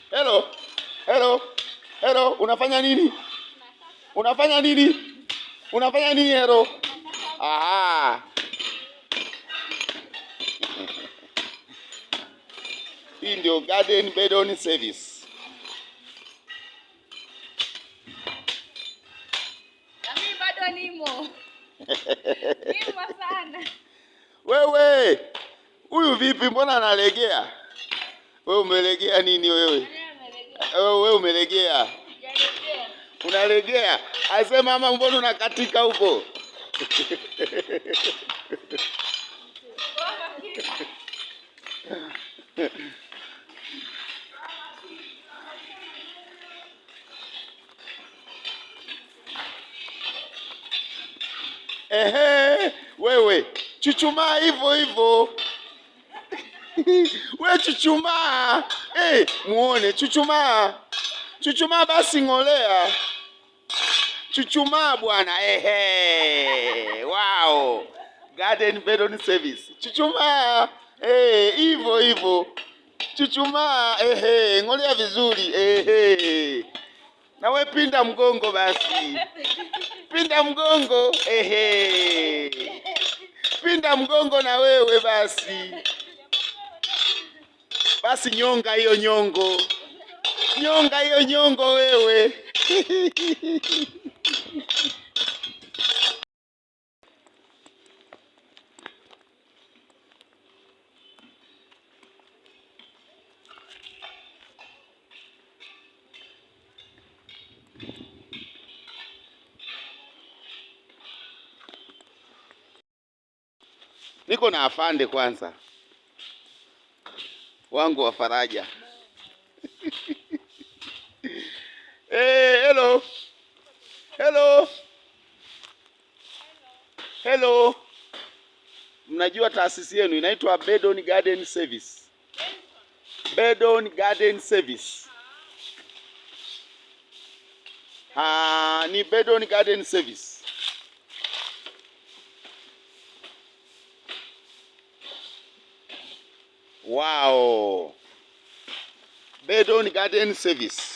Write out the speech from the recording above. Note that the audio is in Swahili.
Hello. Hello. Hello, unafanya nini? Unafanya nini? Unafanya nini hello? Aha. Hii ndio Garden Bedon Service. Na mimi bado nimo. Nimo sana. Wewe, huyu vipi mbona analegea? Wewe umelegea nini wewe? Wewe umelegea. Unalegea. Ase mama, mbona unakatika huko? Ehe, wewe chuchumaa hivyo hivyo. We chuchumaa. Hey, muone chuchumaa. Chuchumaa basi ng'olea. Chuchumaa bwana. Ehe. Wow. Garden Bedon Service. Chuchumaa. Eh, hivyo hivyo. Chuchumaa. Ehe, ng'olea vizuri. Ehe. Na we pinda mgongo basi. Pinda mgongo. Ehe. Pinda mgongo na wewe basi. Basi nyonga hiyo nyongo. Nyonga hiyo nyongo wewe. Niko na afande kwanza wangu wa faraja. Hey, hello. Hello. Hello. Mnajua taasisi yenu inaitwa Bedon Garden Service. Bedon Garden Service. Ah, ni Bedon Garden Service. Wow. Bedon Garden Service.